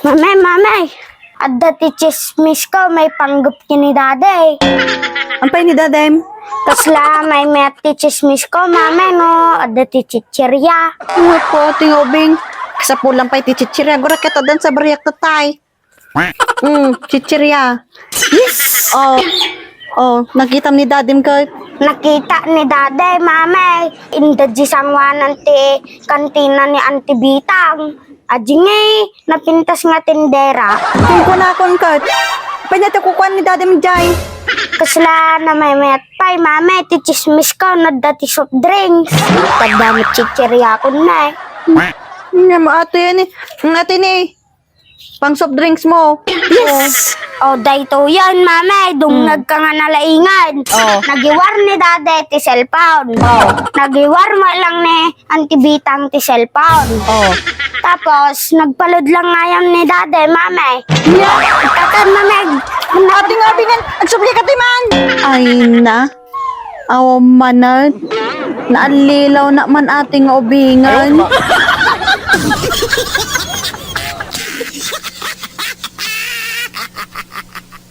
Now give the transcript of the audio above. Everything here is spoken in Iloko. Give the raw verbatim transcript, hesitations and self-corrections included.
Mamay, mamay. Adda ti chismis ko, maipanggep ken ni Daddy. Ampay ni Daddy? Kasla, maymayat ti chismis ko, mamay, no? Adda ti chichirya. Ano po, Ate nga Ubing? Kasapulan pay ti chichirya. Gura ket addan sa bariak tatay. Mm, chichirya. Yes! Oh. Oh, nakitam ni Dadim ket? Nakita ni Daddy, mamay. Inda di sanguanan ti kantina ni Auntie Bitang. Aji ngay, napintas nga tindera. Kunkunakon ket. Pwede ti kukuan ni Daddy Jay. Kasla na maymayat pay, mamay, ti chismis ko, nadda ti soft drinks. Tagdamit chichirya ko na eh. Nga mo, ate ni, nga ate ni. Pang soft drinks mo. Yes! O, dayto yan, mamay. Dungag ka nga nalaingan. Oh. Nagiwar ni Daddy ti cellphone. Oh. Nagiwar mo lang ni Auntie Bitang ti cellphone. Oh. Tapos, nagpalud lang ngayam ni Daddy, mamay. Yeah. Kakan, mamay. Ate nga, Ubing, agsubli ka ti man. Ay na. Aw, manat. Naallilaw na man, Ate nga Ubing.